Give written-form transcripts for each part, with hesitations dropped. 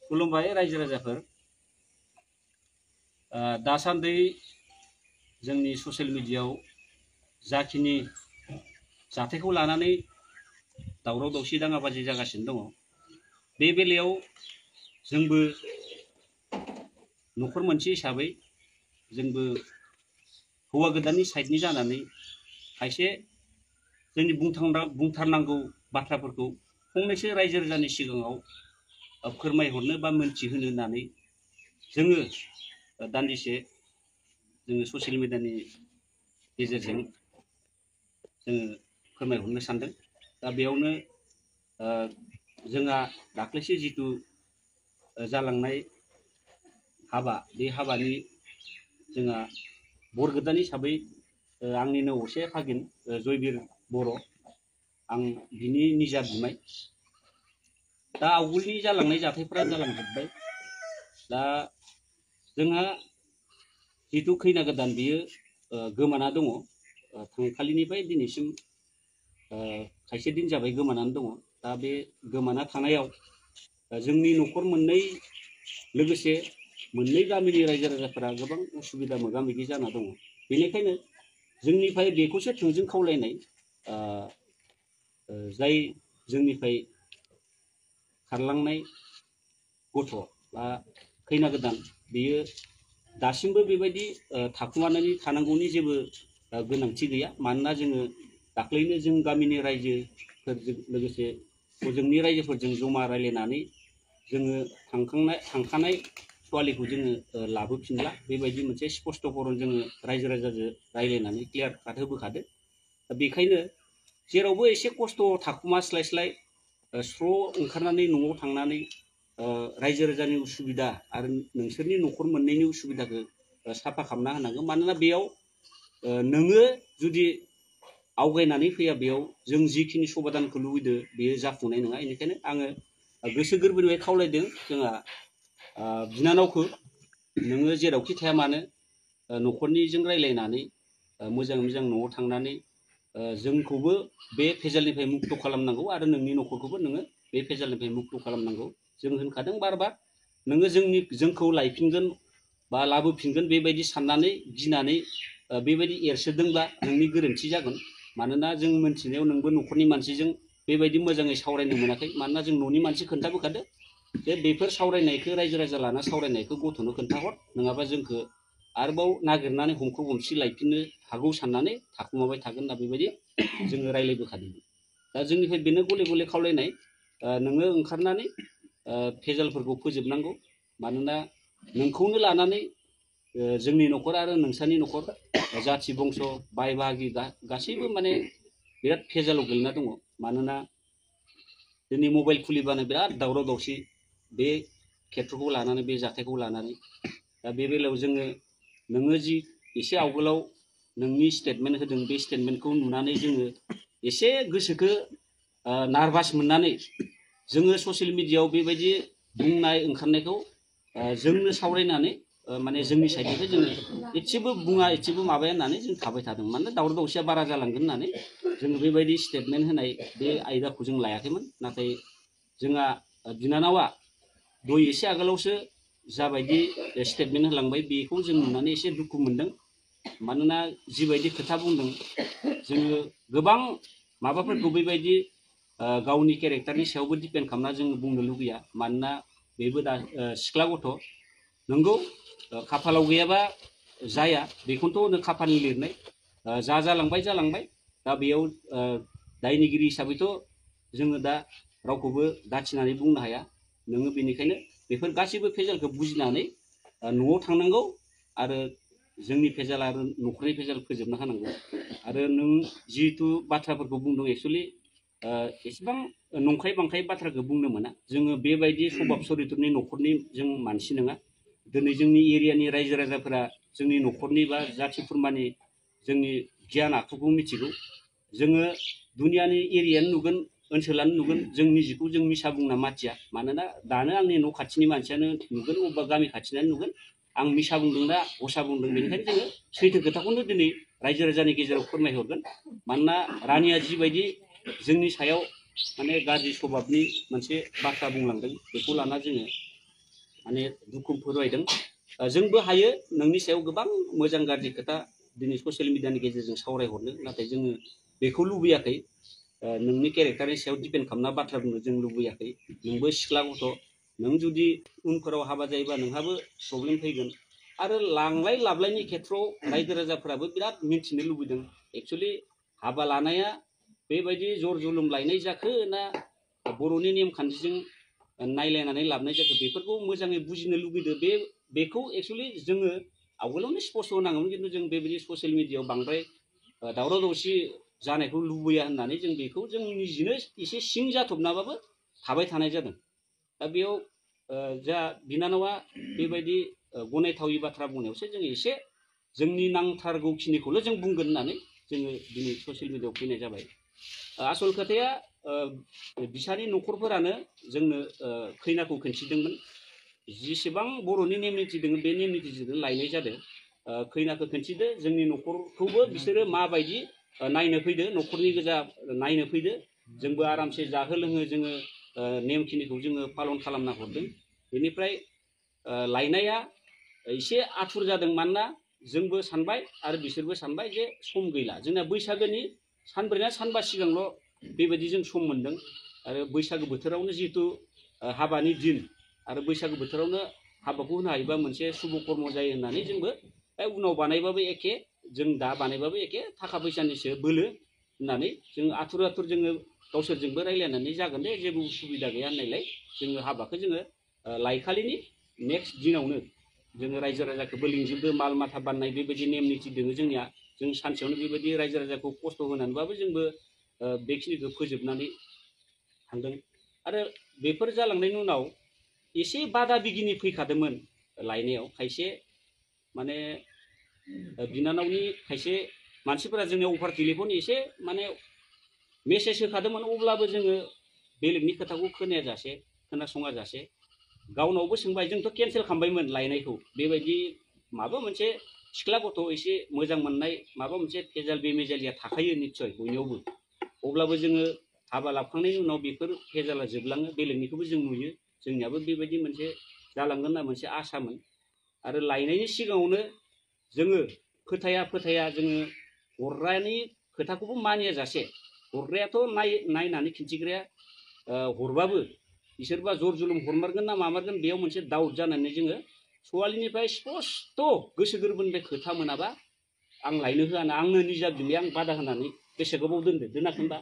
खुलुमबाय रायजो राजाफोर। दासान्दि जोंनि ससियेल मिडियायाव जाखिनि जाथायखौ लानानै दावराव दावसि दाङाबाजि जागासिनो दङ, बे बेलायाव जोंबो न'खर मोनसे हिसाबै जोंबो हौवा गोदाननि साइडनि जानानै खायसे जोंनि बुंथारनांगौ बाथ्राफोरखौ फंनैसो रायजो राजानि सिगाङाव फोरमायहरनो बा मोनथिहोनो होननानै जोङो दान्दिसे जोङो ससियेल मिडियानि गेजेरजों जोङो फोरमायहरनो सानदों। दा बेयावनो जोंहा दाख्लैसो जिथु जालांनाय हाबा, बे हाबानि जोंहा बर गोदान हिसाबै आंनिनो असे फागिन जयबीर बर', आं बिनि निजा बिमाय। दा आवगोलनि जालांनाय जाथायफोरा जालांजोब्बाय। दा जोंहा जिथु खैना गोदान बियो गोमाना दङ। थांखालिनिफ्राय दिनैसिम खायसे दिन जाबाय गोमानानै दङ। दा बे गोमाना थानायाव जोंनि न'खर मोननै लोगोसे मोननै गामिनि रायजो राजाफोरा गोबां उसुबिदा मोगा मोगि जाना दङ। बेनिखायनो जोंनिफ्राय बेखौसो थोंजों खावलायनाय, जाय जोंनिफ्राय खारलांनाय गथ' बा खैना गोदान, बेयो दासिमबो बेबायदि थाखुमानानै थानांगौनि जेबो गोनांथि गैया। मानोना जोङो दाख्लैनो जों गामिनि रायजोफोरजों लोगोसे हजोंनि रायजोफोरजों जमा रायलायनानै जोङो थांखानाय सवालिखौ जोङो लाबोफिनला, बेबायदि मोनसे स्पष्ट खरन जोङो रायजो राजाजों रायलायनानै क्लियार काट होबोखादों। दा बेखायनो जेरावबो एसे खस्थ' थाखुमास्लायस्लाय स्र' ओंखारनानै न'आव थांनानै रायजो राजानि उसुबिदा आरो नोंसोरनि न'खर मोननैनि उसुबिदाखौ साफा खालामना होनांगौ। मानोना बेयाव नोङो जुदि आवगायनानै फैया, बेयाव जों जिखिनि समाधानखौ लुबैदों बेयो जाफुंनाय नङा। बेनिखायनो आङो गोसो गोरबोनिफ्राय खावलायदों जोंहा बिनानावखौ, नोङो जेरावखि थाया मानो न'खरनिजों रायलायनानै मोजाङै मोजां न'आव थांनानै जोंखौबो बे भेजालनिफ्राय मुक्त खालामनांगौ आरो नोंनि न'खरखौबो नोङो बे भेजालनिफ्राय मुक्त खालामनांगौ। जों होनखादों बार बार, नोङो जोंखौ लायफिनगोन बा लाबोफिनगोन बेबायदि साननानै गिनानै बेबायदि एरसोदोंब्ला नोंनि गोरोन्थि जागोन। मानोना जों मोनथिनायाव नोंबो न'खरनि मानसिजों बेबायदि मोजाङै सावरायनो मोनाखै। मानोना जों न'नि मानसि खोन्थाबोखादों जे बेफोर सावरायनायखौ रायजो राजा लाना सावरायनायखौ गथ'नो खोन्थाहर, नङाबा जोंखौ आरोबाव नागिरनानै हमखो हमसि लायफिननो हागौ साननानै थाखुमाबाय थागोन होनना बेबायदि जोङो रायलायबोखादोंमोन। दा जोंनिफ्राय बेनो गले गले खावलायनाय, नोङो ओंखारनानै भेजालफोरखौ फोजोबनांगौ। मानोना नोंखौनो लानानै जोंनि न'खर आरो नोंसानि न'खर, जाथि बंस बाय बाहागि गासैबो माने बिराद भेजालाव गोलैना दङ। मानोना दिनै मबाइल खुलिबानो बिराद दावराव दावसि बे खेत्रखौ लानानै, बे जाथायखौ लानानै। दा बे बेलायाव नोङो जि एसे आवगोलाव नोंनि स्टेटमेन्ट होदों, बे स्टेटमेन्टखौ नुनानै जोङो एसे गोसोखौ नार्भास मोननानै जोङो ससियेल मिडियायाव बेबायदि बुंनाय ओंखारनायखौ जोंनो सावरायनानै माने जोंनि साइडनिफ्राय जोङो एसेबो बुङा, एसेबो माबाया होननानै जों थाबाय थादों। मानोना दावराव दावसिया बारा जालांगोन होननानै जोङो बेबायदि स्टेटमेन्ट होनाय बे आयदाखौ जों लायाखैमोन। नाथाय जोंहा बिनानावा दय एसे आगोलावसो जाबायदि स्टेटमेन्ट होलांबाय, बेखौ जों नुनानै एसे दुखु मोनदों। मानोना जिबायदि खोथा बुंदों, जोङो गोबां माबाफोरखौ बेबायदि गावनि केरेक्टारनि सायावबो डिपेन्ड खालामना जों बुंनो लुगैया। मानोना बेबो दा सिख्ला गथ', नंगौ खाफालाव गैयाबा जाया, बेखौनोथ' होनो खाफालनि लिरनाय। जालांबाय जालांबाय। दा बेयाव दायनिगिरि हिसाबैथ' जोङो दा रावखौबो दाथिनानै बुंनो हाया। नोङो बेनिखायनो बेफोर गासैबो भेजालखौ बुजिनानै न'आव थांनांगौ आरो जोंनि भेजाल आरो न'खरनि भेजाल फोजोबना होनांगौ। आरो नों जिहेतु बाथ्राफोरखौ बुंदों, एक्सुवेलि एसेबां नंखाय बांखाय बाथ्राखौ बुंनो मोना। जोङो बेबायदि सभाब चरित्रनि न'खरनि जों मानसि नङा। दिनै जोंनि एरियानि रायजो राजाफोरा जोंनि न'खरनि बा जाथि खुरमानि जोंनि गियान आखुखौ मिथिगौ। जोङो दुनियानि एरियानो नुगोन, ओनसोलानो नुगोन, जों निजिखौ जों मिसा बुंना माथिया। मानोना दानो आंनि न' खाथिनि मानसियानो नुगोन, अबेबा गामि खाथिनानो नुगोन आं मिसा बुंदों ना हसा बुंदों। बेनिखायनो जोङो सैथो खोथाखौनो दिनै रायजो राजानि गेजेराव फोरमायहरगोन। मानोना रानिया जिबायदि जोंनि सायाव माने गाज्रि सभाबनि मोनसे बाथ्रा बुंलांदों, बेखौ लाना जोङो माने दुखु फोरमायदों। जोंबो हायो नोंनि सायाव गोबां मोजां गाज्रि खोथा दिनै ससियेल मिडियानि गेजेरजों सावरायहरनो, नाथाय जोङो बेखौ लुबैयाखै। नोंनि केरेक्टारनि सायाव डिपेन्ड खालामना बाथ्रा बुंनो जों लुबैयाखै। नोंबो सिख्ला गथ', नों जुदि उनफोराव हाबा जायोबा नोंहाबो प्रब्लेम फैगोन। आरो लांलाय लाबलायनि खेथ्रआव रायजो राजाफोराबो बिराद मिन्थिनो लुबैदों एक्सुवेलि हाबा लानाया बेबायदि जर जुलुम लायनाय जाखो ना बर'नि नेमखान्थिजों नायलायनानै लाबोनाय जाखो, बेफोरखौ मोजाङै बुजिनो लुबैदों। बेखौ एक्सुवेलि जोङो आवगोलावनो स्पष्ट होनांगौमोन, खिन्थु जों बेबायदि ससियेल मिडियायाव बांद्राय दावराव दावसि जानायखौ लुबैया होननानै जों बेखौ जों निजेनो एसे सिं जाथबनाबाबो थाबाय थानाय जादों। दा बेयाव जा बिनानावा बेबायदि गनायथावै बाथ्रा बुंनायावसो जों एसे जोंनि नांथारगौखिनिखौल' जों बुंगोन होननानै जोङो दिनै ससियेल मिडियायाव फैनाय जाबाय। आसल खोथाया बिसानि न'खरफोरानो जोंनो खैनाखौ खोन्थिदोंमोन। जेसेबां बर'नि नेम निथि दङ बे नेम निथिजों लायनाय जादों। खैनाखौ खोन्थिदो, जोंनि न'खरखौबो बिसोरो माबायदि नायनो फैदो, न'खरनि गोजा नायनो फैदो। जोंबो आरामसे जाहो लोङो जोङो नेमखिनिखौ जोङो पालन खालामना हरदों। बेनिफ्राय लायनाया एसे आथुर जादों, मानोना जोंबो सानबाय आरो बिसोरबो सानबाय जे सम गैला। जोंना बैसागोनि सानब्रै ना सानबा सिगांल' बेबायदि जों सम मोन्दों। आरो बैसागो बोथोरावनो जिहेतु हाबानि दिन, आरो बैसागो बोथोरावनो हाबाखौ होनो हायोबा मोनसे शुभ कर्म जायो होननानै जोंबो उनाव बानायबाबो एखे, जों दा बानायबाबो एखे, थाखा फैसानिसो बोलो होननानै जों आथुर जोङो गावसोरजोंबो रायज्लायनानै जागोन दे, जेबो उसुबिदा गैया होननायलाय जोङो हाबाखौ जोङो लायखालिनि नेक्स्ट दिनावनो जोङो रायजो राजाखौबो लिंजोबदो, माल माथा बाननाय बेबायदि नेम निथि दङ जोंनिया। जों सानसेयावनो बेबायदि रायजो राजाखौ खस्थ' होनानैबाबो जोंबो बेखिनिखौ फोजोबनानै थांदों। आरो बेफोर जालांनायनि उनाव एसे बादा बिगिनि फैखादोंमोन लायनायाव। खायसे माने बिनानावनि खायसे मानसिफोरा जोंनि अफार टेलिफन एसे माने मेसेज होखादोंमोन, अब्लाबो जोङो बेलेगनि खोथाखौ खोनासङा जासे गावनावबो सोंबाय। जोंथ' केन्सेल खालामबायमोन लायनायखौ। बेबायदि माबा मोनसे सिख्ला गथ' एसे मोजां मोननाय माबा मोनसे भेजाल बेमेजालिया थाखायो निस्सय बयनियावबो। अब्लाबो जोङो हाबा लाखांनायनि उनाव बेफोर भेजाला जोबलाङो, बेलेगनिखौबो जों नुयो। जोंनियाबो बेबायदि मोनसे जालांगोन होनना मोनसे आसामोन। आरो लायनायनि सिगाङावनो जोङो फोथाया जोङो हरग्रानि खोथाखौबो मानिया जासे, हरग्रायाथ' नायनानै खिन्थिग्राया हरबाबो बिसोरबा जर जुलुम हरमारगोन ना मामारगोन, बेयाव मोनसे दाउट जानानै जोङो सवालिनिफ्राय स्पस्ट' गोसो गोरबोनिफ्राय खोथा मोनाबा आं लायनो होआ ना, आंनो निजा बिलाय आं बादा होनानै बेसे गोबाव दोनाखै होनबा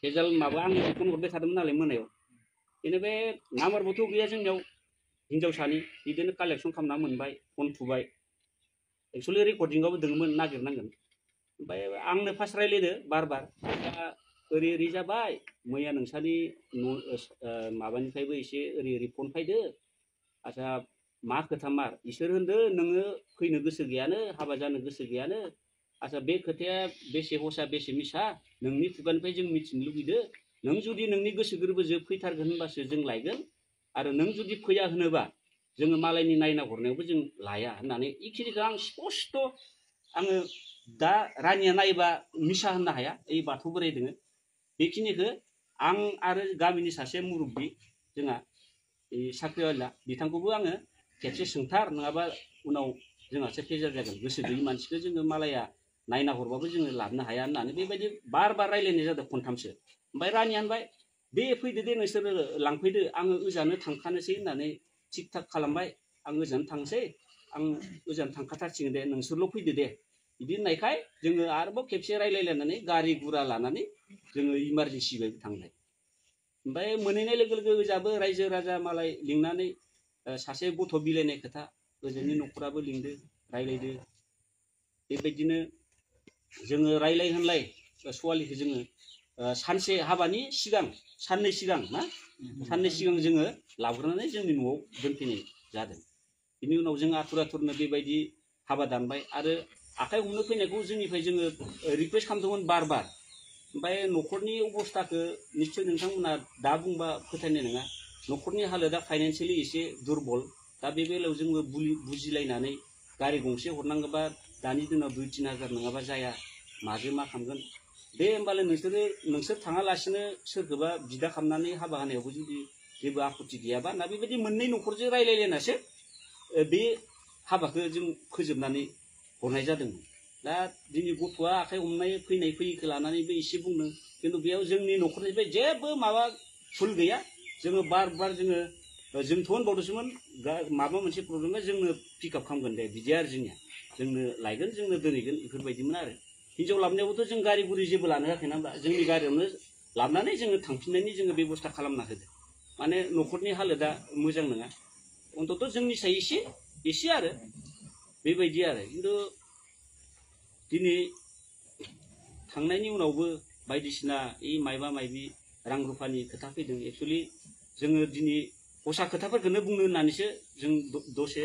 भेजाल माबा आंनो फन हरबाय थादोंमोन नालाय मोनायाव। बेनिफ्राय नाम्बारबोथ' गैया जोंनियाव, हिनजावसानि बिदिनो कालेक्सन खालामना मोनबाय, फन थुबाय। एक्सुवेलि रेकर्डिंआवबो दङमोन, नागिरनांगोन। ओमफ्राय आंनो फार्स्ट रायलायदो बार दा ओरै जाबाय, मैया नोंसानि माबानिफ्रायबो एसे ओरै फन फैदो। आच्चा मा खोथा मार? इसोर होनदो नोङो फैनो गोसो गैयानो, हाबा जानो गोसो गैयानो। आच्चा बे खोथाया बेसे हसा बेसे मिसा नोंनि खुगानिफ्राय जों मिथिनो लुबैदो। नों जुदि नोंनि गोसो गोरबोजों फैथारगोन होनबासो जों लायगोन, आरो नों जुदि फैया होनोबा जोङो मालायनि नायना हरनायावबो जों लाया होननानै इखिनिखौ आं स्पस्ट' आङो दा रानिया नायोबा मिसा होननो हाया, ओइ बाथौ बोराइ दोङो बेखिनिखौ आं आरो गामिनि सासे मुरुब्बि जोंहा साख्रिआवला बिथांखौबो आङो खेबसे सोंथार, नङाबा उनाव जोंहासो फेजार जागोन। गोसो गैयि मानसिखौ जोङो मालाया नायना हरबाबो जोङो लाबोनो हाया होननानै बेबायदि बार रायलायनाय जादों खनथामसो। ओमफ्राय रानिया होनबाय दे फैदो दे नोंसोरो लांफैदो, आङो ओजानो थांखानोसै होननानै थिग थाक खालामबाय। आं ओजानो थांसै, आं ओजानो थांखाथारसिगोन दे, नोंसोरल' फैदो दे बिदि होननायखाय जोङो आरोबाव खेबसे रायलायलायनानै गारि गुरा लानानै जोङो इमारजेन्सि बायदि थांबाय। ओमफ्राय मोनहैनाय लोगो लोगो ओजाबो रायजो राजा मालाय लिंनानै सासे गथ' बिलाइनाय खोथा ओजोंनि न'खराबो लिंदो, रायलायदो। बेबायदिनो जोङो रायलाय होनलाय सवालिखौ जोङो सानसे हाबानि सिगां साननै सिगां जोङो लाबोनानै जोंनि न'आव दोनफैनाय जादों। बिनि उनाव जों आथुरनो बेबायदि हाबा दानबाय। आरो आखाइ हमनो फैनायखौ जोंनिफ्राय जोङो रिकुवेस्ट खालामदोंमोन बार। ओमफ्राय न'खरनि अबस्थाखौ निस्सय नोंथांमोना दा बुंबा फोथायनाय नङा। न'खरनि हालोदा फाइनान्सियेलि एसे दुरबल। दा बे बेलायाव जोङो बुजिलायनानै गारि गंसे हरनांगौबा दानि दिनाव 2-3 हाजार नङाबा जाया, माजों मा खालामगोन। दे होमबालाय नोंसोर थाङालासिनो सोरखौबा बिदा खालामनानै हाबा होनायावबो जुदि जेबो आपत्ति गैयाबा ना बेबायदि मोननै न'खरजों रायलायलायनासो बे हाबाखौ जों फोजोबनानै हरनाय जादोंमोन। दा दिनै गथ'आ आखाइ हमनाय फैयैखौ लानानैबो एसे बुंदों, खिन्थु बेयाव जोंनि न'खरनिफ्राय जेबो माबा भुल गैया। जोङो बार जोङो जोंथ' होनबावदोंसोमोन माबा मोनसे प्रब्लेमा जोंनो पिकआप खालामगोन दे बिदि आरो जोंनो लायगोन जोंनो दोनहैगोन बेफोरबायदिमोन आरो। हिनजाव लाबोनायावबोथ' जों गारि गुरि जेबो लानो होआखै ना होमबा, जोंनि गारियावनो लाबोनानै जोङो थांफिननायनि जोङो बेब'स्था खालामना होदों। माने न'खरनि हालोदा मोजां नङा, अन्तत' जोंनि साय एसे आरो बेबायदि आरो। खिन्थु दिनै थांनायनि उनावबो बायदिसिना मायबा मायबि रां रुफानि खोथा फैदों। एक्सुवेलि जोङो दिनै हसा खोथाफोरखौनो बुंनो होननानैसो जों दसे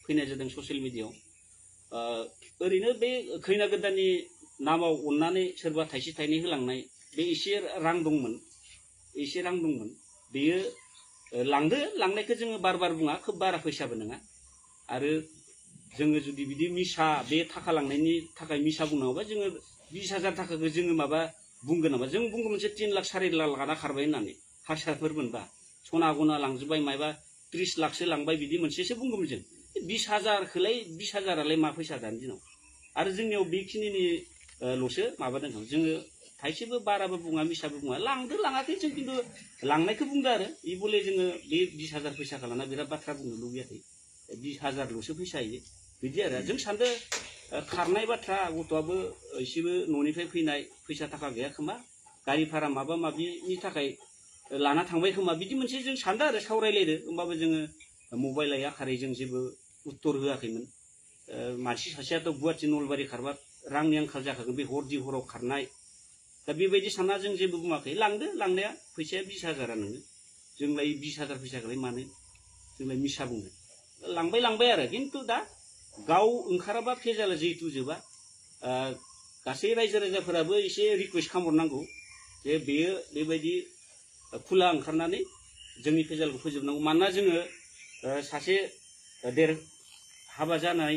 फैनाय जादों ससियेल मिडियायाव। ओरैनो बे खैना गोदाननि नामाव अननानै सोरबा थाइसे थाइनै होलांनाय बे एसे रां दंमोन, बेयो लांदो, लांनायखौ जोङो बार बुङा, खोब बारा फैसाबो नङा। आरो जोङो जुदि बिदि मिसा बे थाखा लांनायनि थाखाय मिसा बुंनांगौबा जोङो 20,000 थाखाखौ जोङो माबा बुंगोन नामा? जों बुंगोन मोनसे 3 लाख 4 लाख लाना खारबाय होननानै हारसाफोर मोनबा सना गना लांजोब्बाय मायबा 30 लाखसो लांबाय बिदि मोनसेसो बुंगौमोन जों। 20,000खौलाय 20,000आलाय मा फैसा दानि दिनाव। आरो जोंनियाव बेखिनिनि ल'सो माबादों। जोङो थाइसेबो बाराबो बुङा मिसाबो बुङा, लांदो लाङाखै जों खिन्थु लांनायखौ बुंदो आरो। इ बले जोङो बे 20,000 फैसाखौ लाना बिराद बाथ्रा बुंनो लुबैयाखै, 20,000ल'सो फैसा इयो बिदि आरो। जों सानदो खारनाय बाथ्रा, गथ'आबो एसेबो न'निफ्राय फैनाय फैसा थाखा गैया खोमा, गारि भारा माबा माबिनि थाखाय लाना थांबाय खोमा बिदि मोनसे जों सानदों आरो सावरायलायदो। होमबाबो जोङो मबाइल आखारै जों जेबो उत्तर होआखैमोन। मानसि सासेयाथ' गुवाहाटि नलबारि खारबा रांनि आंखाल जाखागोन, बे हराव खारनाय। दा बेबायदि सानना जों जेबो बुङाखै। लांदो लांनाया फैसाया 20,000 नोङो, जोंलाय 20,000 फैसाखौलाय मानो जोंलाय मिसा बुंनो। लांबाय आरो। खिन्थु दा गाव ओंखाराबा फेजाला जिहेतु जोबा, गासै रायजो राजाफोराबो एसे रिकुवेस्ट खालामहरनांगौ जे बेयो बेबायदि खुला ओंखारनानै जोंनि फेजालखौ फोजोबनांगौ। मानोना जोङो सासे हाबा जानाय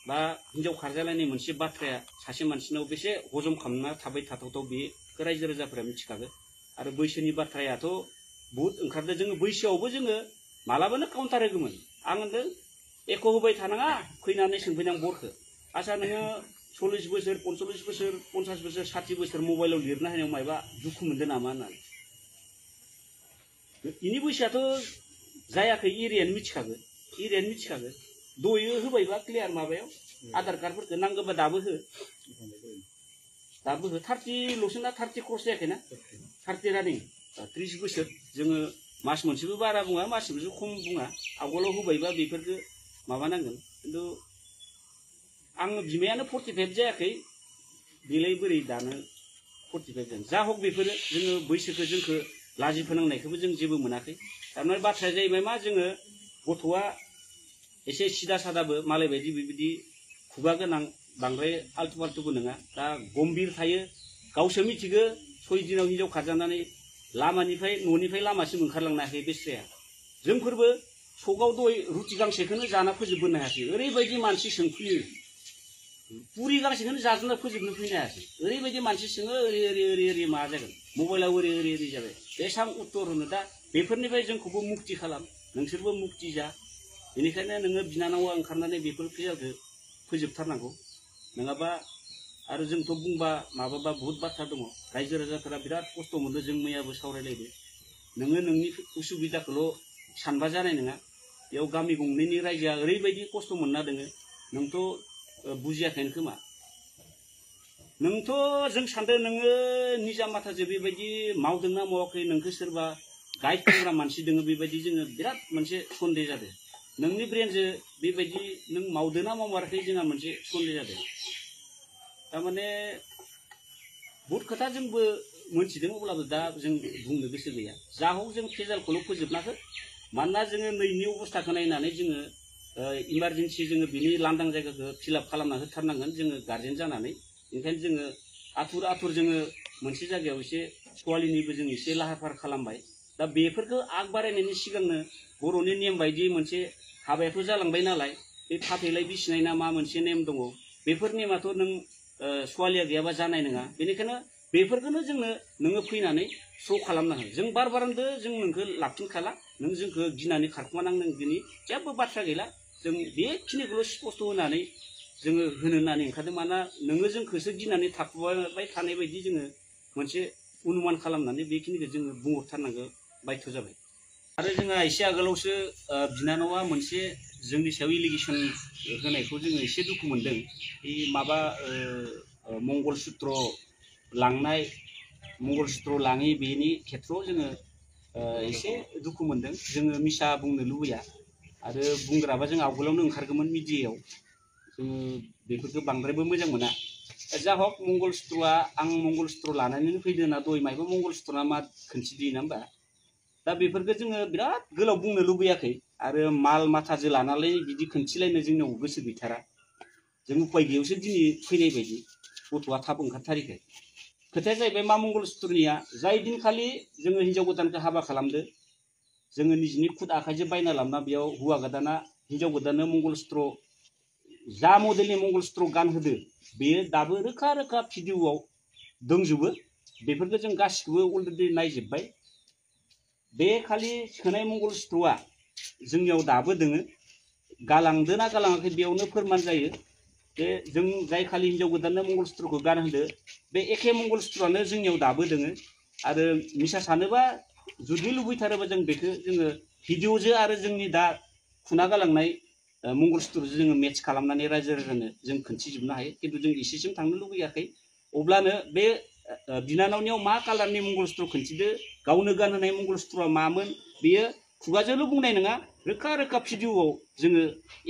बा हिनजाव खारजालायनाय मोनसे बाथ्राया सासे मानसिनाव बेसे हजम खालामना थाबाय थाथावथाव बेखौ रायजो राजाफोरा मिथिखागोन। आरो बैसोनि बाथ्रायाथ' बहुद ओंखारदों। जोङो बैसोआवबो जोङो मालाबानो काउन्टार होगौमोन। आं होनदों एख' होबाय थानाङा, फैनानै सोंफैनां बरखौ। आच्छा नोङो 40 बोसोर 45 बोसोर 50 बोसोर 60 बोसोर मबाइलाव लिरना होनायाव मायबा दुखु मोनदों नामा होननानै। इनि बैसोआथ' जायाखै एरियानो मिथिखागोन। दयो होबायबा क्लियार माबायाव आधार कार्डफोरखौ नांगौबा दाबो हो 30ल'सो ना 30 क्रस जायाखैना 30 रानिं 30 बोसोर। जोङो मास मोनसेबो बारा बुङा, मास मोनसेबो खम बुङा। आवगोलाव होबायबा बेफोरखौ माबानांगोन। खिन्थु आं बिमायानो 45 जायाखै, बेलाय बोरै दानो 45 जानो। जा हक बेफोरो जोङो बैसोखौ जोंखौ लाजि फोनांनायखौबो जों जेबो मोनाखै। थारमाने बाथ्राया जाहैबाय मा, जोङो गथ'आ एसे सिदा सादाबो मालाय बायदि बेबायदि खुगा गोनां बांद्राय आल्टु फाल्टुबो नङा। दा गम्भीर थायो, गावसो मिथिगो 6 दिनाव हिनजाव खारजानानै न'निफ्राय लामासिम ओंखारलांनो हायाखै बेस्राया। जोंफोरबो सकाव दय रुटि गांसेखौनो जाना फोजोबबोनो हायाखै। ओरैबायदि मानसि सोंफैयो, पुरि गांसेखौनो जाजोबना फोजोबनो फैनो हायाखै। ओरैबायदि मानसि सोङो, ओरै मा जागोन, मबाइलाव ओरै जाबाय। बेसेबां उत्तर होनो। दा बेफोरनिफ्राय जोंखौबो मुक्ति खालाम, नोंसोरबो मुक्ति जा। बेनिखायनो नोङो बिनानावा ओंखारनानै बेफोर फेजालखौ फोजोबथारनांगौ। नङाबा आरो जोंथ' बुंबा माबाबा बहुत बाथ्रा दङ। रायजो राजाफोरा बिराद खस्थ' मोनदों, जों मैयाबो सावरायलायदो। नोङो नोंनि उसुबिदाखौल' सानबा जानाय नङा। बेयाव गामि गंनैनि रायजोआ ओरैबायदि खस्थ' मोनना दोङो, नोंथ' बुजियाखैनो खोमा। नोंथ' जों सानदों नोङो निजा माथाजों बेबायदि मावदोंना मावाखै, नोंखौ सोरबा गाइड खालामग्रा मानसि दोङो बेबायदि जोङो बिराद मोनसे सन्देह जादों। नोंनि ब्रेनजों बेबायदि नों मावदोंना मावाखै जोंहा मोनसे सन्देह जादों। थारमाने बहुत खोथा जोंबो मोनथिदों, अब्लाबो दा जों बुंनो गोसो गैया। जा हक जों फेजालखौल' फोजोबनाखै। मानोना जोङो नैनि अबस्थाखौ नायनानै जोङो इमारजेन्सि जोङो बिनि लांदां जायगाखौ फिलआप खालामना होथारनांगोन जोङो गार्जेन जानानै। ओंखायनो जोङो आथुर जोङो मोनसे जायगायाव एसे सवालिनिबो जों एसे लाहार फाहार खालामबाय। दा बेफोरखौ आग बारायनायनि सिगांनो बर'नि नेम बायदि मोनसे हाबायाथ' जालांबाय नालाय, बे फाथैलाय बिसिनाय ना मा मोनसे नेम दङ, बेफोर नेमाथ' नों सवालिया गैयाबा जानाय नङा। बेनिखायनो बेफोरखौनो नोङो फैनानै स' खालामनो हायो जों बार बारांदो जों नोंखौ लाखिनखाला नों जोंखौ गिनानै खारखुमानांगोन जेबो बाथ्रा गैला जों बेखिनिखौल' स्पस्ट होनानै जोङो होनो होननानै ओंखारदों मानोना नोङो जोंखौसो गिनानै थाखुमाबाय थानाय बायदि जोङो मोनसे अनुमान खालामनानै बेखिनिखौ जोङो बुंहरथारनांगौ बायथ' जाबाय आरो जोंहा एसे आगोलावसो बिनानावा मोनसे जोंनि सायाव इलिगेसन होनायखौ जोङो एसे दुखु मोनदों बे माबा मंगलसूत्र लांनाय मंगलसूत्र लाङि बेनि खेथ्रआव जोङो एसे दुखु मोनदों जोङो मिसा बुंनो लुबैया आरो बुंग्राबा जों आवगोलावनो ओंखारगौमोन मिडियायाव जोङो बेफोरखौ बांद्रायबो मोजां मोना जा हक मंगलसूत्रआ आं मंगलसूत्र लानानैनो फैदों होनना दहाय मायबा मंगलसूत्रआ मा खोन्थिदों ना होमबा दा बेफोरखौ जोङो बिराद गोलाव बुंनो लुबैयाखै आरो माल माथाजों लानानै बिदि खोन्थिलायनो जोंनाव गोसो गैथारा जों उपाय गैयैयावसो दिनै फैनाय बायदि गथ'आ थाब ओंखारथारिखाय खोथाया जाहैबाय मा मंगलसूत्रनिया जाय दिनखालि जोङो हिन्जाव गोदानखौ हाबा खालामदो जोङो निजिनि खुद आखाइजों बायना लाबोना बेयाव हौवा गोदाना हिन्जाव गोदाननो मंगलसूत्र जा मडेलनि मंगलसूत्र गानहोदो बेयो दाबो रोखा रोखा भिडिअ'आव दंजोबो बेफोरखौ जों गासिखौबो अलरेडि नायजोब्बाय बे खालि सोनाय मंगलसूत्रआ जोंनियाव दाबो दोङो गालांदो ना गालाङाखै बेयावनो फोरमान जायो बे जों जाय खालि हिन्जाव गोदाननो मंगलसूत्रखौ गानहोदो बे एखे मंगलसूत्रआनो जोंनियाव दाबो दोङो आरो मिसा सानोबा जुदि लुबैथारोबा जों बेखौ जोङो भिडिअ'जों आरो जोंनि दा खुना गालांनाय मंगलसूत्रजों जोङो मेट्च खालामनानै रायजो राजानो जों खोन्थिजोबनो हायो खिन्थु जों इसेसिम थांनो लुबैयाखै अब्लानो बे बिनानावनियाव मा कालारनि मंगलसूत्र खोन्थिदो गावनो गानहोनाय मंगलसूत्रआ मामोन बेयो खुगाजोंल' बुंनाय नङा रोखा रोखा भिडिअ'आव जोङो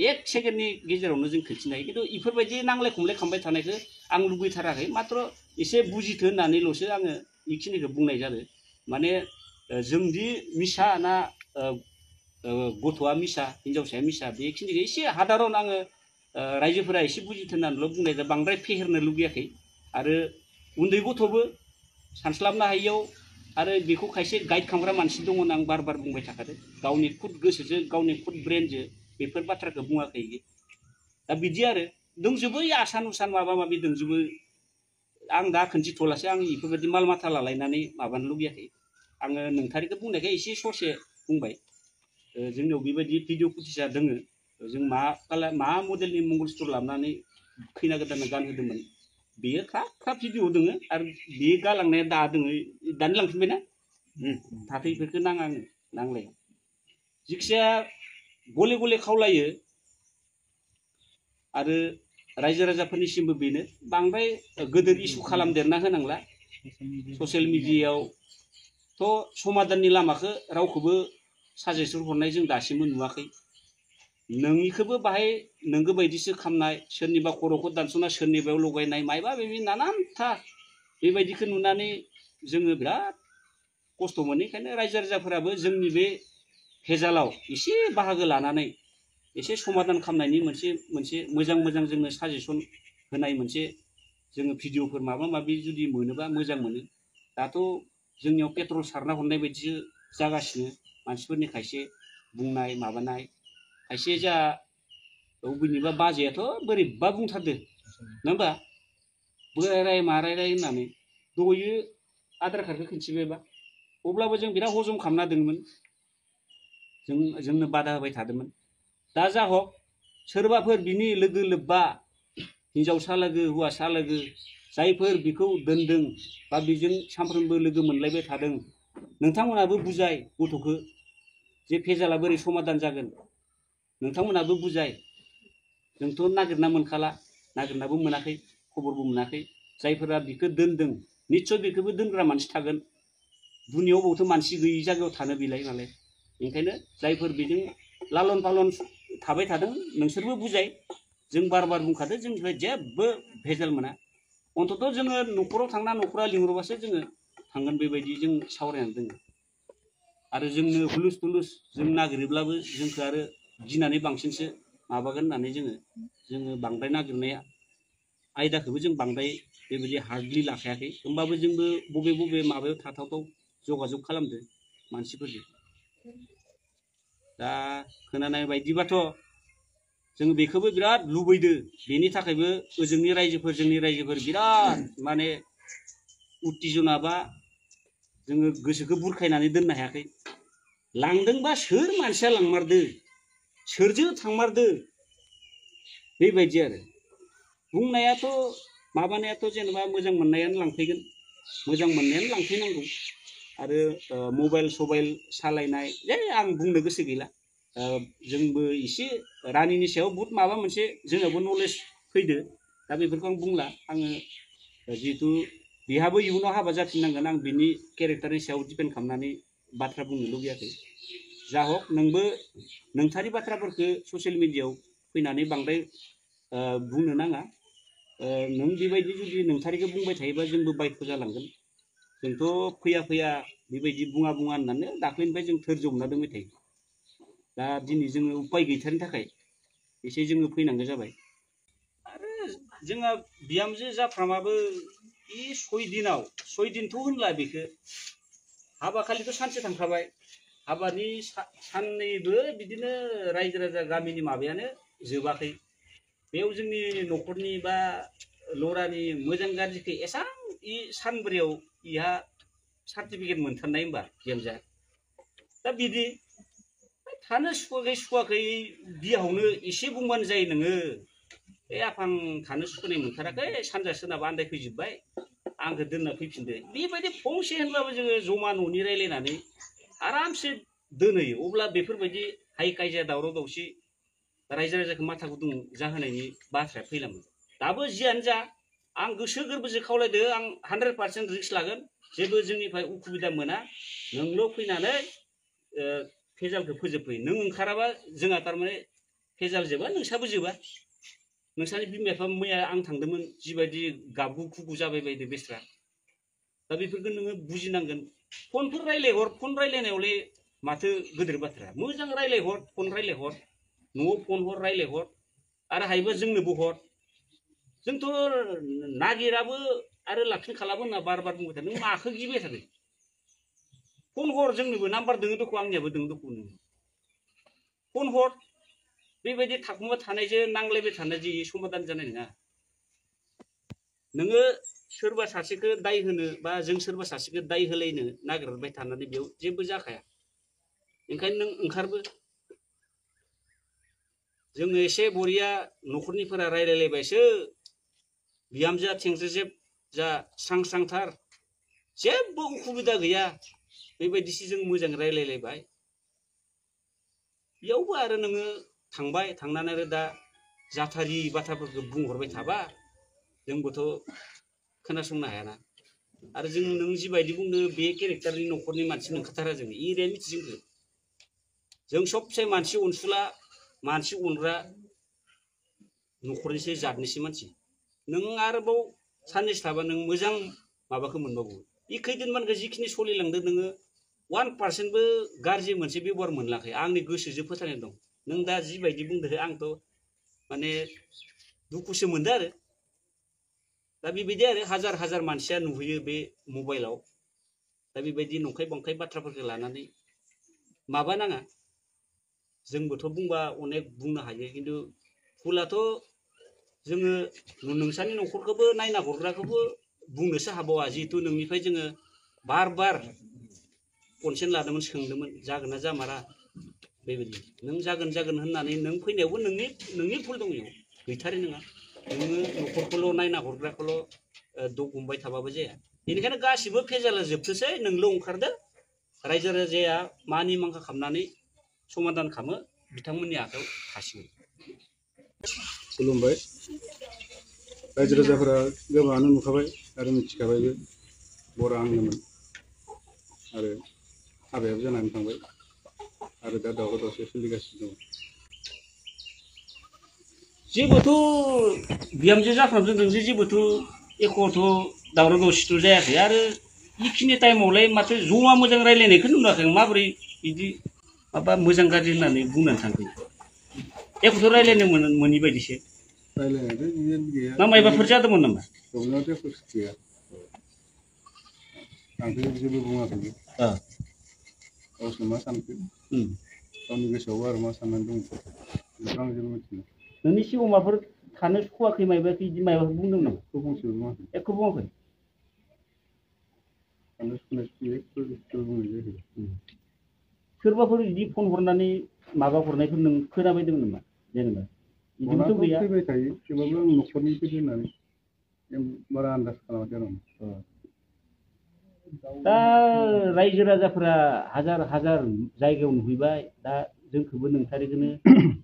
1 सेकेन्डनि गेजेरावनो जों खोन्थिनो हायो खिन्थु इफोरबायदि नांलाय खमलाय खालामबाय थानायखौ आं लुबैथाराखै मात्र एसे बुजिथो होननानैल'सो आङो बेखिनिखौ बुंनाय जादों माने जोंदि मिसा ना गथ'आ मिसा हिन्जावसाया मिसा बेखिनिखौ एसे हादारन आङो रायजोफोरा एसे बुजिथो होननानैल' बुंनाय जादों बांद्राय फेहेरनो लुबैयाखै आरो उन्दै गथ'बो सानस्लाबनो हायियाव आरो बेखौ खायसे गाइड खालामग्रा मानसि दङ होनना आं बार बार बुंबाय थाखादों गावनि खुद गोसोजों गावनि खुद ब्रेनजों बेफोर बाथ्राखौ बुङाखै दा बिदि आरो दंजोबो आसान उसान माबा माबि दंजोबो आं दा खोन्थिथ'लासै आं बेफोरबायदि माल माथा लालायनानै माबानो लुबैयाखै आङो नोंथारिखौ बुंनायखाय एसे ससे बुंबाय जोंनियाव बेबायदि भिडिअ फुटेजआ दोङो जों मा मडेलनि मंगलसूत्र लाबोनानै खैना गोदाननो गानहोदोंमोन बेयो ख्रा भिडिअ दोङो आरो बे गालांनाया दा दोङो दानि लांफिनबायना थाथै बेफोरखौ नाङा आङो नांलाया जिखिजाया गले गले खावलायो आरो रायजो राजाफोरनिसिमबो बेनो बांद्राय गोदोर इस्यु खालामदेरना होनांला ससियेल मिडियायावथ' समाधाननि लामाखौ रावखौबो साजेसन हरनाय जों दासिमबो नुवाखै नोंनिखौबो बाहाय नोंगो बायदिसो खामनाय सोरनिबा खर'खौ दानस'ना सोरनिबायाव लगायनाय मायबा मायबि नानानथा बेबायदिखौ नुनानै जोङो बिराद खस्थ' मोनो ओंखायनो रायजो राजाफोराबो जोंनि बे भेजालाव एसे बाहागो लानानै एसे समाधान खालामनायनि मोनसे मोजां जोंनो साजेसन होनाय मोनसे जोङो भिडिअफोर माबा माबि जुदि मोनोबा मोजां मोनो दाथ' जोंनियाव पेट्रल सारना हरनाय बायदिसो जागासिनो मानसिफोरनि खायसे बुंनाय माबानाय खायसे जा बबेनिबा बाजैयाथ' बोरैबा बुंथारदो नङा होमबा बोराय माराय होननानै दयो आधार कार्डखौ खोन्थिबायबा अब्लाबो जों बिराद हजम खालामना दोंमोन जोंनो बादा होबाय थादोंमोन दा जा हक सोरबाफोर बिनि लोगो लोब्बा हिन्जावसा लोगो हौवासा लोगो जायफोर बिखौ दोनदों बा बिजों सानफ्रोमबो लोगो मोनलायबाय थादों नोंथांमोनाबो बुजाय गथ'खौ जे भेजाला बोरै समाधान जागोन नोंथांमोनाबो बुजाय जोंथ' नागिरना मोनखाला नागिरनाबो मोनाखै खबरबो मोनाखै जायफोरा बिखौ दोनदों निस्सय बेखौबो दोनग्रा मानसि थागोन दुनियाव बावथ' मानसि गैयि जायगायाव थानो बिलाय मालाय ओंखायनो जायफोर बिजों लालन पालन थाबाय थादों नोंसोरबो बुजाय जों बार बार बुंखादों जोंनिफ्राय जेबो भेजाल मोना अन्तत' जोङो न'खराव थांना न'खरा लिंहरबासो जोङो थांगोन बेबायदि जों सावरायनानै दोङो आरो जोंनो हुलुस थुलुस जों नागिरोब्लाबो जोंखौ आरो गिनानै बांसिनसो माबागोन होननानै जोङो बांद्राय नागिरनाया आयदाखौबो जों बांद्राय बेबायदि हार्डलि लाखायाखै होमबाबो जोंबो बबे माबायाव थाथावथाव जगाजग खालामदो मानसिफोरजों दा खोनानाय बायदिबाथ' जों बेखौबो बिराद लुबैदो बेनि थाखायबो ओजोंनि रायजोफोर जोंनि रायजोफोर बिराद माने उत्तेजना बा जोङो गोसोखौ बुरखायनानै दोननो हायाखै लांदोंबा सोर मानसिया लांमारदो सोरजों थांमारदो बेबायदि आरो बुंनायाथ' माबानायाथ' जेनेबा मोजां मोननायानो लांफैगोन मोजां मोननायानो लांफैनांगौ आरो मबाइल सबाइल सालायनाय जे आं बुंनो गोसो गैला जोंबो एसे रानिनि सायाव बहुत माबा मोनसे जोंनावबो नलेज फैदो दा बेफोरखौ आं बुंला आङो जिहेतु बिहाबो इयुनाव हाबा जाफिननांगोन आं बिनि केरेक्टारनि सायाव डिपेन्ड खालामनानै बाथ्रा बुंनो लुगैयाखै जा हक नोंबो नोंथारि बाथ्राफोरखौ ससियेल मिडियायाव फैनानै बांद्राय बुंनो नाङा नों बेबायदि जुदि नोंथारिखौ बुंबाय थायोबा जोंबो बायख' जालांगोन जोंथ' फैया फैया बेबायदि बुङा होननानै दाख्लैनिफ्राय जों धोर्ज हमना दोंबाय थायो दा दिनै जोङो उपाय गैथारनि थाखाय एसे जोङो फैनांगौ जाबाय आरो जोंहा बिहामजो जाफ्रामाबो बे 6 दिनथ' होनला बेखौ हाबा खालिथ' सानसे थांखाबाय हाबानि साननैबो बिदिनो रायजो राजा गामिनि माबायानो जोबाखै बेयाव जोंनि न'खरनि बा लरानि मोजां गाज्रिखौ एसां इ सानब्रैयाव इहा सार्टिफिकेट मोनथारनाय होमबा बिहामजोआ दा बिदि थानो सुखुवाखै बियावनो एसे बुंबानो जायो नोङो आफां थानो सुखुनाय मोनथाराखै सानजा सोनाब आन्दायफैजोब्बाय आंखौ दोनना फैफिनदो बेबायदि फंसे होनबाबो जोङो जमा न'नि रायलायनानै आरामसे दोनहैयो अब्ला बेफोरबायदि हाइ कायजा दावराव दावसि रायजो राजाखौ माथा गुदुं जाहोनायनि बाथ्राया फैलामोन दाबो जियानो जा आं गोसो गोरबोजों खावलायदो आं 100% रिक्स लागोन जेबो जोंनिफ्राय उसुबिदा मोना नोंल' फैनानै फेजालखौ फोजोबफै नों ओंखाराबा जोंहा थारमाने फेजाल जोबा नोंसाबो जोबा नोंसानि बिमा बिफा मैया आं थांदोंमोन जिबायदि गाबगु खुगु जाबाय बायदो बेस्रा दा बेफोरखौ नोङो बुजिनांगोन फनफोर रायलायहर फन रायलायनायावलाय माथो गोदोर बाथ्रा मोजां रायलायहर फन रायलायहर न'आव फन हर रायलायहर आरो हायोबा जोंनोबो हर जोंथ' नागिराबो आरो लाखिनो खालामो होनना बार बुंबाय थादों नों माखौ गिबाय थादों फन हर जोंनोबो नाम्बार दोङो दख' आंनियाबो दोङो दख' फन हर बेबायदि थाखुमा थानायजों नांलायबाय थानाय जि समाधान जानाय नङा नोङो सोरबा सासेखौ दाय होनो बा जों सोरबा सासेखौ दाय होलायनो नागिरबाय थानानै बेयाव जेबो जाखाया ओंखायनो नों ओंखारबो जोङो एसे बरिया न'खरनिफोरा रायलायलायबायसो बिहामजोआ थेंज्रेजेब जा स्रां स्रांथार जेबो उसुबिदा गैया बेबायदिसो जों मोजां रायलायलायबाय बेयावबो आरो नोङो थांबाय थांनानै आरो दा जाथारि बाथ्राफोरखौ बुंहरबाय थाबा जोंबोथ' खोनासंनो हायाना आरो जों नों जिबायदि बुंनो बे केरेक्टारनि न'खरनि मानसि नंखाथारा जों एरियानि मिथिजोंखो जों सबसे मानसि अनसुला मानसि अनग्रा न'खरनिसो जातनिसो मानसि नों आरोबाव साननैसो थाबा नों मोजां माबाखौ मोनबावो बे खैदिनमानखौ जिखिनि सोलिलांदों नोङो 1%बो गाज्रि मोनसे बेबहार मोनलाखै आंनि गोसोजों फोथायनाय दं नों दा जिबायदि बुंदों आंथ' माने दुखुसो मोनदों आरो दा बेबायदि आरो हाजार हाजार मानसिया नुहैयो बे मबाइलाव दा बेबायदि नंखाय बंखाय बाथ्राफोरखौ लानानै माबा नाङा जोंबोथ' बुंबा अनेक बुंनो हायो खिन्थु भुलाथ' जोङो नोंसानि न'खरखौबो नायना हरग्राखौबो बुंनोसो हाबावा जिहेतु नोंनिफ्राय जोङो बार बार कनसेन्ट लादोंमोन सोंदोंमोन जागोन ना जामारा बेबायदि नों जागोन होननानै नों फैनायावबो नोंनि भुल दं बेयाव गैथारै नङा नोङो न'खरखौल' नायना हरग्राखौल' दग हमबाय थाबाबो जाया बेनिखायनो गासिबो फेजाला जोबथोंसै नोंल' ओंखारदो रायजो राजाया मानि मांखा खालामनानै समाधान खालामो बिथांमोननि आखायाव थासिगोन खुलुमबाय रायजो राजाफोरा गोबाङानो नुखाबाय आरो मिथिखाबायबो बरा आंनोमोन आरो हाबायाबो जानानै थांबाय आरो दा दावराव दावसि सोलिगासिनो दं जेबोथ' बिहामजो जाफ्रामजों नोंजों जेबोथ' एख'थ' दावराव दावसिथ' जायाखै आरो इखिनि टाइमावलाय माथो जमा मोजां रायलायनायखौ नुवाखै माबोरै बिदि माबा मोजां गाज्रि होननानै बुंनानै थांखो एख'थ' रायलायनो मोनि बायदिसो रायलायनायाथ' गैया ना मायबाफोर जादोंमोन नामा रंजानायाथ' एख' गैया आंथ' जेबो बुङाखै गावसो मा सानखो गावनि गोसोआव आरो मा साननानै दं बेखौ आं जेबो मिथिला नोंनि सिगाङाव माबाफोर थानो सुखुवाखै मायबाफोर बिदि मायबाफोर बुंदों नामा फंसेबो बुङाखै एख' बुङाखै साननाय सुनाय बेफोर बुंनाय जायो। सोरबाफोर बिदि फन हरनानै माबा हरनायखौ नों खोनाबायदोंमोन नामा जेनेबा बिदिबोथ' गैया फैबाय थायो थेवबाबो आं न'खरनि फैदो होननानै बारा आन्दाज खालामाखै आरो दा रायजो राजाफोरा हाजार हाजार जायगायाव नुहैबाय दा जोंखौबो नोंथारिखौनो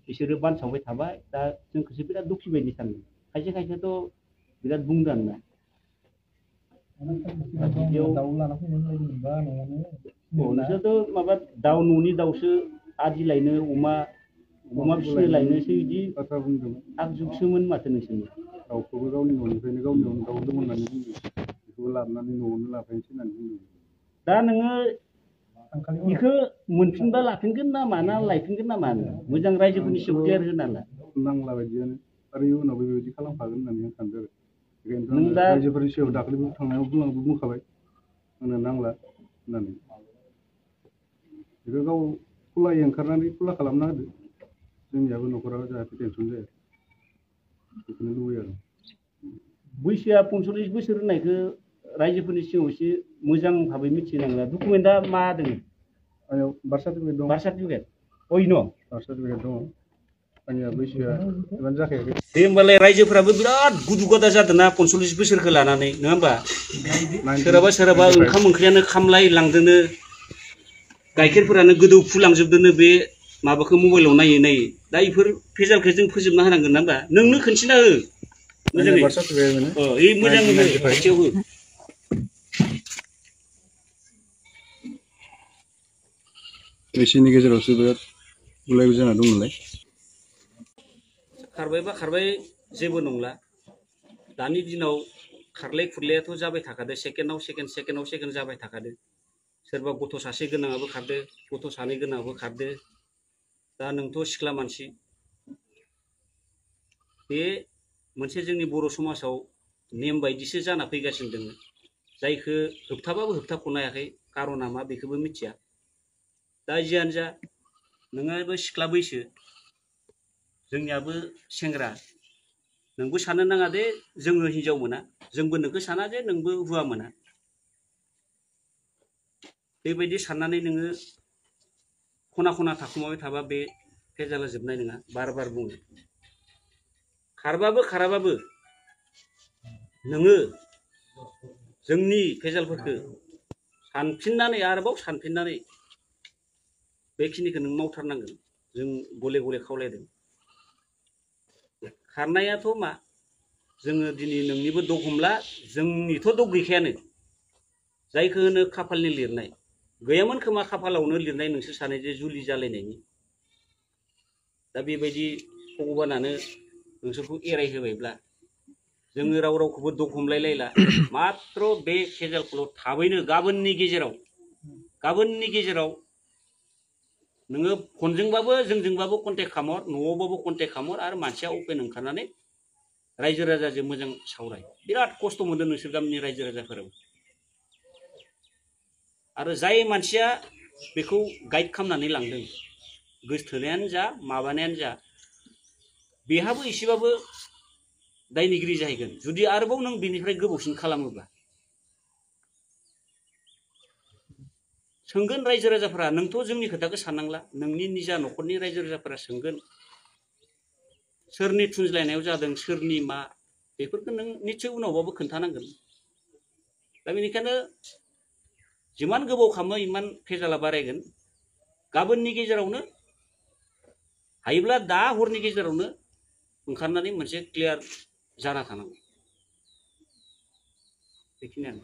बिसोरो बानसावबाय थाबाय दा जोंखौसो बिराद दुखु बायदि सानो खायसे खायसेथ' बिराद बुंदों आरोना नोंसोरथ' माबा दाउ न'नि दाउसो आदि लायनो अमा फिसिनो लायनोसो बिदि बाथ्रा बुंदोंमोन आगजुगसोमोन माथो नोंसोरनि दाउखौबो गावनि न'निफ्रायनो गावनियावनो दाउ दं होननानै बुंदों बेखौबो लाबोनानै न'आवनो लाफैनोसै होननानै बुंदों दा नोङो बेखौ मोनफिनबा लाफिनगोन ना मा ना लायफिनगोन ना मानो मोजां रायजोफोरनि सायाव क्लियार होनाला नांला बायदियानो आरो इयुनावबो बेबायदि खालामखागोन होननानै आं सानदों आरो बेखायनोथ' आं रायजोफोरनि सायाव दाखालिबो थांनायाव बुंखाबाय आंनो नांला होननानै बेखौ गाव खुलायै ओंखारनानै खुला खालामना होदो जोंनियाबो न'खराव जाहाथे टेनसन जाया बेखौनो लुबैयो आरो बैसोआ 45 बोसोर होननायखौ रायजोफोरनि सिगाङाव एसे मोजां भाबै मिथिनांला डकुमेन्टआ मा दङ आंनियाव बार्थ सार्टिफिकेट दं बार्थ सार्टिफिकेट न' बार्थ सार्टिफिकेट दङ आंनिया बैसोआ इमान जाखायाखै दे होमबालाय रायजोफोराबो बिराद गुदु गदा जादोंना 45 बोसोरखौ लानानै नङा होमबा सोरहाबा ओंखाम ओंख्रियानो खामलाय लांदोनो गाइखेरफोरानो गोदौफुलांजोबदोनो बे माबाखौ मबाइलाव नायै नायै दा इफोर भेजालखौ जों फोजोबना होनांगोन ना होमबा नोंनो खोन्थिना हो मोजाङै मोजां खाथियाव हो एसेनि गेजेरावसो बिराद गुलाय गुजाय जाना दं नालाय खारबायबा खारबाय जेबो नंला दानि दिनाव खारलाय खुरलायाथ' जाबाय थाखादो सेकेन्डआव सेकेन्ड जाबाय थाखादो सोरबा गथ' सासे गोनाङाबो खारदो गथ' सानै गोनाङाबो खारदो दा नोंथ' सिख्ला मानसि बे मोनसे जोंनि बर' समाजाव नेम बायदिसो जाना फैगासिनो दङ जायखौ होबथाबाबो होबथाख'नो हायाखै कारना मा बेखौबो मिथिया दा जियानो जा नोंहाबो सिख्ला बैसो जोंनियाबो सेंग्रा नोंबो साननो नाङा दे जोङो हिनजाव मोना जोंबो नोंखौ साना जे नोंबो हौवा मोना बेबायदि साननानै नोङो खना खना थाखुमाबाय थाबा बे भेजाला जोबनाय नङा बार बार बुङो खारबाबो खाराबाबो नोङो जोंनि भेजालफोरखौ सानफिननानै आरोबाव सानफिननानै बेखिनिखौ नों मावथारनांगोन जों गले गले खावलायदों खारनायाथ' मा जोङो दिनै नोंनिबो दग हमला जोंनिथ' दग गैखायानो जायखौ होनो खाफालनि लिरनाय गैयामोन खोमा खाफालावनो लिरनाय नोंसोर सानै जे जुलि जालायनायनि दा बेबायदि भगबानानो नोंसोरखौ एरायहोबायब्ला जोङो रावखौबो दग हमलायलायला मात्र बे भेजालखौल' थाबैनो गाबोननि गेजेराव नोङो फनजोंबाबो जोंजोंबाबो कन्टेक्ट खालामहर न'आवबाबो कन्टेक्ट खालामहर आरो मानसिया अपेन ओंखारनानै रायजो राजाजों मोजां सावराय बिराद खस्थ' मोनदों नोंसोर गामिनि रायजो राजाफोराबो आरो जाय मानसिया बेखौ गाइड खालामनानै लांदों गोसथोनायानो जा माबानायानो जा बेहाबो एसेबाबो दायनिगिरि जाहैगोन जुदि आरोबाव नों बेनिफ्राय गोबावसिन खालामोब्ला सोंगोन रायजो राजाफोरा नोंथ' जोंनि खोथाखौ साननांला नोंनि निजा न'खरनि रायजो राजाफोरा सोंगोन सोरनि थुनज्लायनायाव जादों सोरनि मा बेफोरखौ नों निस्सय उनावबाबो खोन्थानांगोन दा बेनिखायनो जिमान गोबाव खालामो इमान भेजाला बारायगोन गाबोननि गेजेरावनो हायोब्ला दा हरनि गेजेरावनो ओंखारनानै मोनसे क्लियार जाना थानांगौ बेखिनियानो